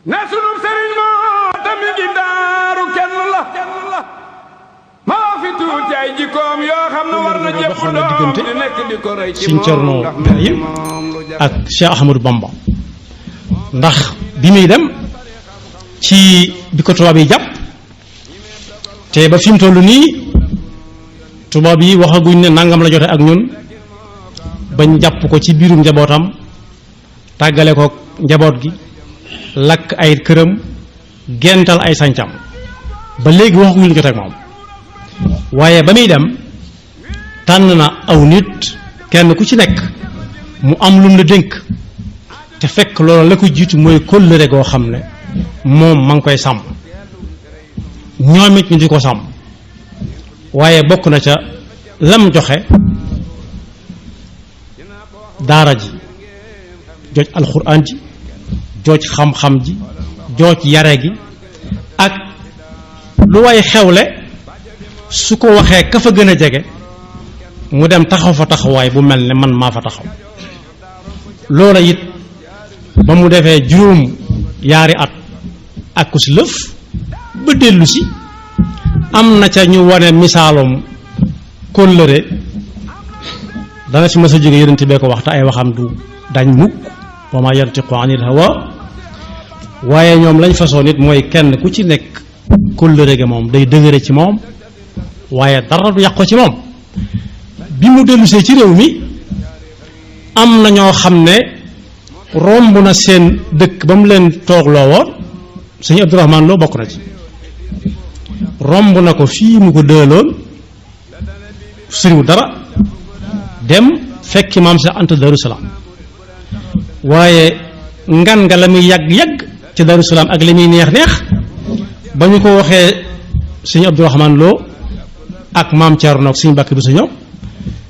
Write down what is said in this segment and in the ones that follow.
ne sunu sëriñ moo tamit gi daaru kenn la ma wax fi tuuti ay jikkoom yoo xam ne war na jëpp doom di nekk di ko rëy ci Sëriñ Cerno Birahim ak Cheikh Ahmadou Bamba ndax bi muy dem ci bi ko tubaab yi jàpp te ba fi mu toll nii tubaab yi waxaguñ ne nangam la jote ak ñun bañ jàpp ko ci biirum njabootam tàggale ko njaboot gi lakk ay këram gental ay sancam ba léegi waxaguñ lu jote ak moom waaye ba muy dem tànn na aw nit kenn ku ci nekk mu am lum la dénk te fekk loolu la ko jiitu mooy kóllëre goo xam ne moom ma ngi koy sàmm ñoom it ñu di ko sàmm waaye bokk na ca lam joxe daara ji jooj alxuraan ji jooj xam-xam ji jooj yare gi ak lu way xewle su ko waxee ka fa gën a jege mu dem taxaw fa taxawaay bu mel ne man maa fa taxaw loola it ba mu defee juróom yaari at ak ku si lëf ba dellu si am na ca ñu wane misaalum kóllëre dana si mës a jóge yonent bee ko wax te ay waxam du dañ mukk wa ma yantiqu anil hawa waaye ñoom lañ fasoo nit mooy kenn ku ci nekk kóllëre ga moom day dëgëre ci moom waaye dara du yàq ko ci moom bi mu dellusee ci réew mi am na ñoo xam ne romb na seen dëkk ba mu leen toogloo woon sëñ Abdourahmane Lo bokk na ci romb na ko fii mu ko dëloon suriw dara dem fekki maam sa Anta Darou Salaam waaye ngan nga la muy yàgg-yàgg ci Darou Salaam ak li muy neex-neex ba ñu ko waxee sëñ Abdourahmane Lo ak maam Thierno ak sëñ Mbàkke bi su ñëw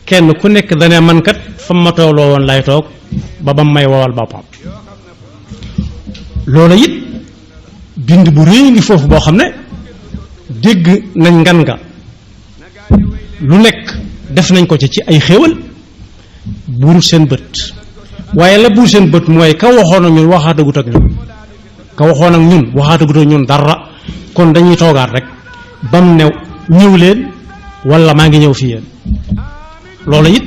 kenn ku nekk dane man kat fa ma toogloo woon lay toog ba ba may wowal boppam loolu it bind bu réy ngi foofu boo xam ne dégg nañ ngan nga lu nekk def nañ ko ci ay xéewal buuru seen bët waaye la buur seen bët mooy ka waxoon ak ñun waxaatagut ak ñun ka waxoon ak ñun waxaatagut ak ñun dara kon dañuy toogaat rek bam new ñëw leen wala maa ngi ñëw fi yéen loolu it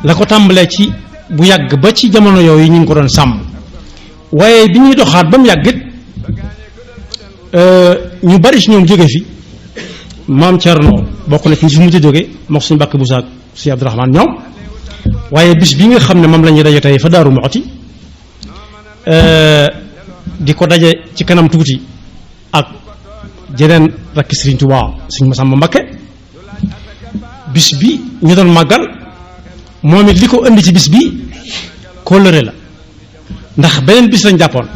la ko tàmbalee ci bu yàgg ba ci jamono yooyu ñu ngi ko doon sàmm waaye bi ñuy doxaat ba mu yàgg it ñu bari ci ñoom jóge fi maam Thierno bokk na ci ñu fi mujj a jóge moo suñu Mbàkke bu saak si Abdourahmane ñoom waaye bis bi nga xam ne moom la ñuy daje tey fa Daaru Muxti di ko daje ci kanam tuuti ak jeneen rakki Sëriñ Tuubaa Sëriñ Masamba Mbakke bis bi ñu doon màggal moom it li ko indi ci bis bi kóllëre la ndax beneen bis lañ jàppoon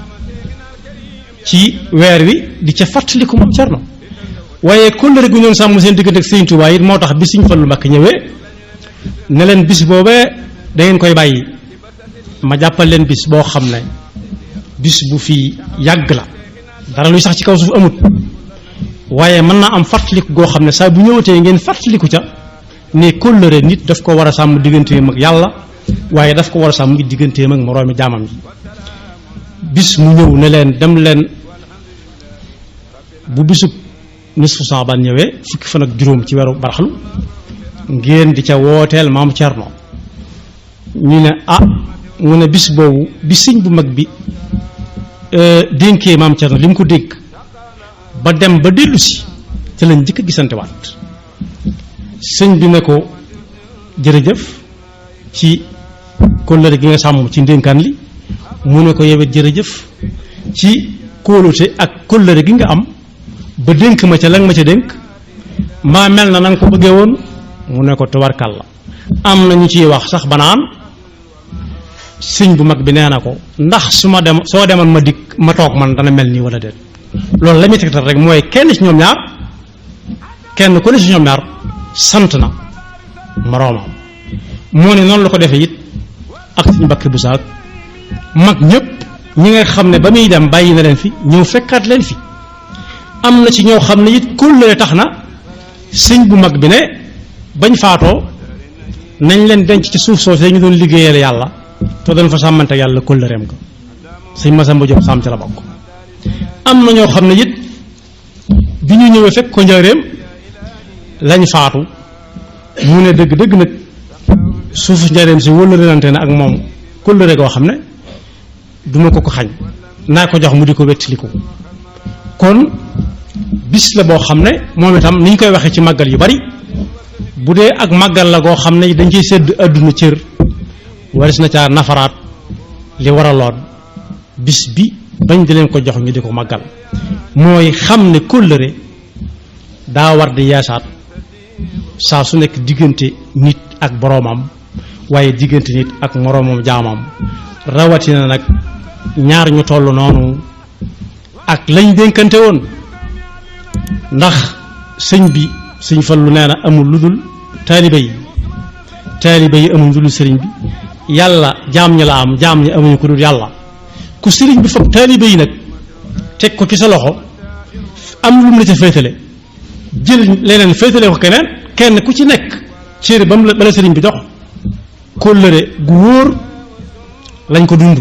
ci weer wi di ca fàttaliku moom Cerno waaye kóllëre gu ñoon sàmm seen diggante ak Sëriñ Tuubaa it moo tax bi Sëriñ Fallu Mbakke ñëwee ne leen bis boobee da ngeen koy bàyyi ma jàppal leen bis boo xam ne bis bu fi yàgg la dara luy sax ci kaw suuf amut waaye mën naa am fàttaliku goo xam ne saa bu ñëwatee ngeen fàttaliku ca ne kóllëre nit daf ko war a sàmm digganteem ak yàlla waaye daf ko war a sàmm ngi digganteem ak moroomi jaamam yi bis mu ñëw ne leen dem leen bu bisub nisfu Saabaan ñëwee fukki fan ak juróom ci weeru baraxlu ngeen di ca wooteel maam Cerno ñu ne ah mu ne bis boobu bi sëñ bu mag bi dénkee maam Cerno li mu ko dénk ba dem ba dellu si ca lañ njëkk a gisante waat sëñ bi ne ko jërëjëf ci kóllëre gi nga sàmm ci ndénkaan li mu ne ko yewet jërëjëf ci kóolute ak kóllëre gi nga am ba dénk ma ca la nga ma ca dénk mbaa mel na nga ko bëggee woon mu ne ko tawarkal la am na ñu ciy wax sax banaan sëñ bu mag bi nee na ko ndax su ma dem soo demoon ma dikk ma toog man dana mel nii wala déet loolu la muy tegtal rek mooy kenn ci ñoom ñaar kenn ku ne ci ñoom ñaar sant na moroomam moo ne noonu la ko defee it ak suñu Mbàkke bu saak mag ñëpp ñi nga xam ne ba muy dem bàyyi na leen fi ñëw fekkaat leen fi am na ci ñoo xam ne it kóllëre tax na sëñ bu mag bi ne bañ faatoo nañ leen denc ci suuf soosee ñu doon liggéeyal yàlla te doon fa sàmmante yàlla kóllëreem ko sëñ Masamba Jóob sàmm ci la bokk am na ñoo xam ne it bi ñu ñëwee fekk ko njaareem lañ faatu mu ne dëgg-dëgg nag suufu njaareem si wëllërante na ak moom kóllëre goo xam ne duma ko xañ naa ko jox mu di ko wettiliku kon bis la boo xam ne moom itam ni ñu koy waxee ci màggal yu bari bu dee ak màggal la goo xam ne dañ ciy sédd àdduna cër waris na caa nafaraat li waraloon bis bi bañ di leen ko jox ñu di ko màggal mooy xam ne kóllëre daa war di yeesaat saa su nekk diggante nit ak boroomam waaye diggante nit ak moroomam jaamam rawatina nag ñaar ñu toll noonu ak lañ dénkante woon ndax sëñ bi sëñ Fallu nee na amul lu dul taalibe yi amul lu dul sëriñ bi yàlla jaam ñi la am jaam ñi amuñu ko dul yàlla ku sëriñ bi fab taalibe yi nag teg ko ci sa loxo am lu mu la ca féetale jël leneen féetale ko kenn ku ci nekk céere ba la sëriñ bi jox kóllëre gu wóor lañ ko dund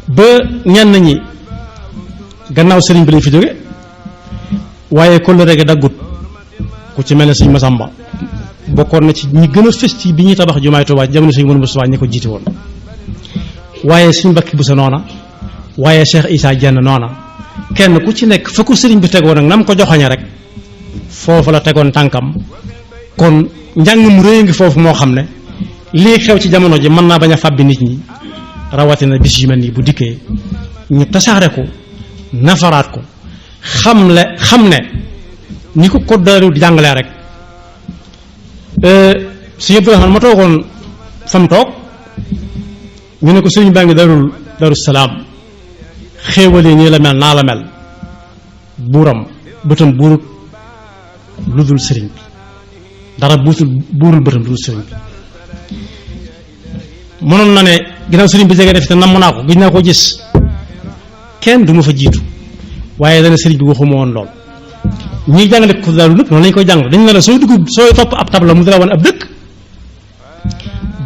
ba ñenn ñi gannaaw sëriñ bi lañ fi jóge waaye kóllëre gi daggut ku ci mel ne sëñ Masamba bokkoon na ci ñi gën a fës ci bi ñuy tabax jumaay Tuubaa jamono sëñ Mourou Moustapha ñi ko jiite woon waaye sëñ Mbàkke Buso noona waaye Cheikh Issa Dieng noona kenn ku ci nekk fa ko sëriñ bi tegoon nag nam ko joxañe rek foofu la tegoon tànkam kon njàng mu réy ngi foofu moo xam ne lii xew ci jamono ji mën naa bañ a fàbbi nit ñi rawatina bis yu mel nii bu dikkee ñu tasaare ko nafaraat ko xam ne ni ko ko daru di jàngalee rek sëñ Abdou Rahman ma toogoon fam toog ñu ne ko sëriñ baa ngi Daru Salaam xéewalee nii la mel naa la mel buuram bëtam buurut lu dul sëriñ bi dara buurul bëtam lu dul sëriñ bi mënoon na ne ginnaaw sëriñ bi jege def te namm naa ko gis naa ko gis kenn du ma fa jiitu waaye dana sëriñ bi waxuma woon lool ñuy jàngale ko daal nëpp noonu lañu koy jàng dañu ne la sooy topp ab tabla mu dala woon ab dëkk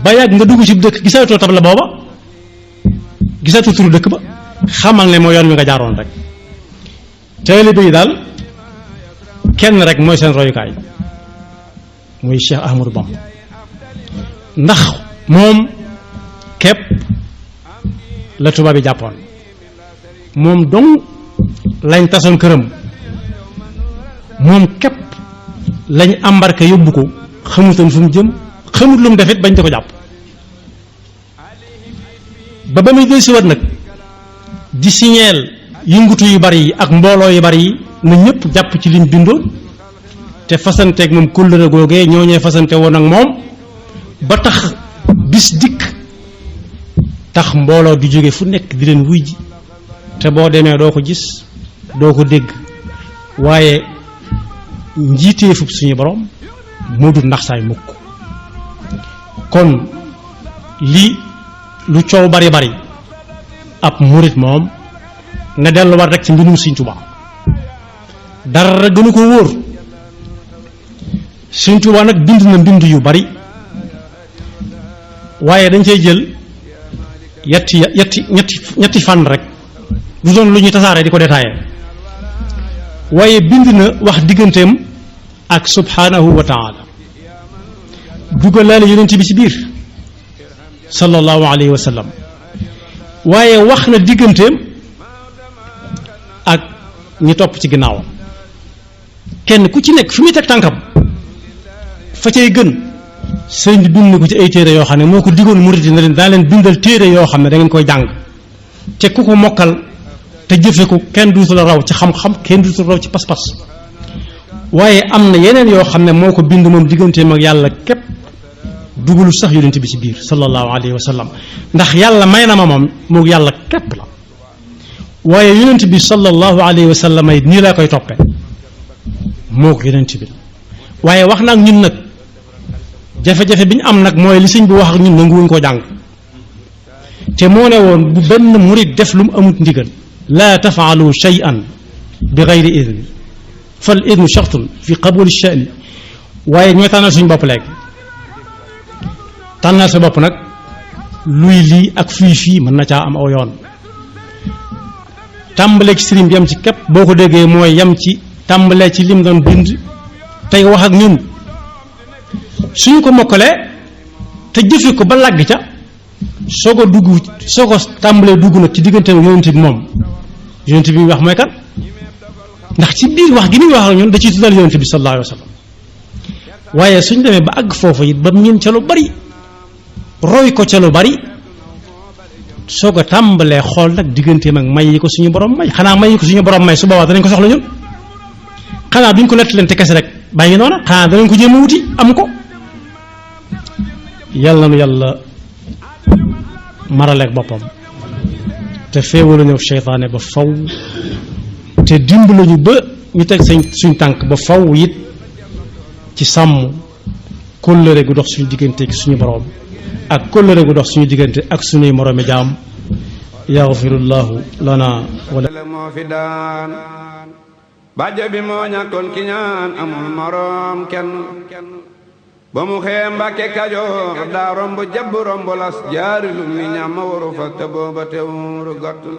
ba yàgg nga dugg ci dëkk gisaatoo tabla booba gisaatoo turu dëkk ba xamal ne moo yoon wi nga jaaroon rek taalibe yi daal kenn rek mooy seen royukaay muy Cheikh Ahmadou Bamba ndax moom képp la tubaab yi jàppoon moom dong lañ tasoon këram moom képp lañ embarqué yóbbu ko xamutoon fu mu jëm xamut lu mu defit bañ di ko jàpp ba muy del si wat nag di signeel yëngutu yu bari yi ak mbooloo yu bari yi na ñëpp jàpp ci lim bindoon te fasanteeg moom kóllëre googee ñooñee fasante woon ak moom ba tax bis dikk tax mbooloo di jóge fu nekk di leen wuy ji te boo demee doo ko gis doo ko dégg waaye njiiteefub suñu borom moo dul ndax saay mukk kon lii lu coow bari bari ab murit moom na delluwaat rek ci mbindum Sëriñ Tuubaa dara gënu ko wóor Sëriñ Tuubaa nag bind na mbind yu bari waaye dañ cay jël ñetti fànn rek du doon lu ñuy tasaare di ko détaillé waaye bind na wax digganteem ak subhanahu wa taala dugalaale yonent bi ci biir sallallahu alayhi wa sallam waaye wax na digganteem ak ñi topp ci ginnaawam kenn ku ci nekk fi muy teg tànkam fa cay gën sëñ bi bind na ko ci ay téere yoo xam ne moo ko digoon murid yi na leen daa leen bindal téere yoo xam ne da ngeen koy jàng te ku ko mokkal te jëfe ko kenn duutu la raw ci xam-xam kenn duutu la raw ci pas-pas waaye am na yeneen yoo xam ne moo ko bind moom digganteem ak yàlla képp dugalu sax yonent bi ci biir sallallahu alayhi wa sallam ndax yàlla may na ma moom moog yàlla képp la waaye yonent bi sallallahu alayhi wa sallam ay nii laa koy toppe moog yonent bi waaye wax na ak ñun nag jafe-jafe bi ñu am nag mooy li sëñ bi wax ak ñun nanguwuñ koo jàng te moo ne woon bu benn murid def lu mu amut ndigal laa tafaalu shay'an bi gayri idni fal idnu shartun fi qabuli sha'ni waaye ñooy tànnal suñu bopp léegi tànnal sa bopp nag luy lii ak fii mën na caa am aw yoon tàmbalee ci sëriñ bi yam ci képp boo ko déggee mooy yam ci tàmbalee ci lim doon bind tey wax ak ñun suñu ko mokkalee te jëfe ko ba làgg ca soo ko tàmbalee dugg nag ci diggante yonent bi moom yonent bi wax mooy kan ndax ci biir wax gi muy wax ak ñun da ciy tuddal yonent bi sallallahu alayhi wa sallam waaye suñ demee ba àgg foofu it ba ñun ca lu bari roy ko ca lu bari soo ko tàmbalee xool nag digganteem ak may yi ko suñu borom may xanaa may yi ko suñu borom may su boobaa danañ ko soxla ñun xanaa duñ ko nett leen te kese rek bàyyi noona xanaa danañ ko jéem a wuti am ko yàlla nu yàlla maraleeg boppam te féewalu ñëw seytaane ba faw te dimbalañu ba ñu teg suñ tànk ba faw it ci sàmm kóllëre gu dox suñu diggante ak suñu borom ak kóllëre gu dox suñu diggante ak suñuy moroomi jaam yaxfirullahu lana wala moo fi daan bàjjo bi moo ñàkkoon ki ñaan amul moroom kenn ba mu xëyee Mbàkke Kajoor daa romb jabb romb las jaari lu mi ñam ma waru fa te booba teewuru gott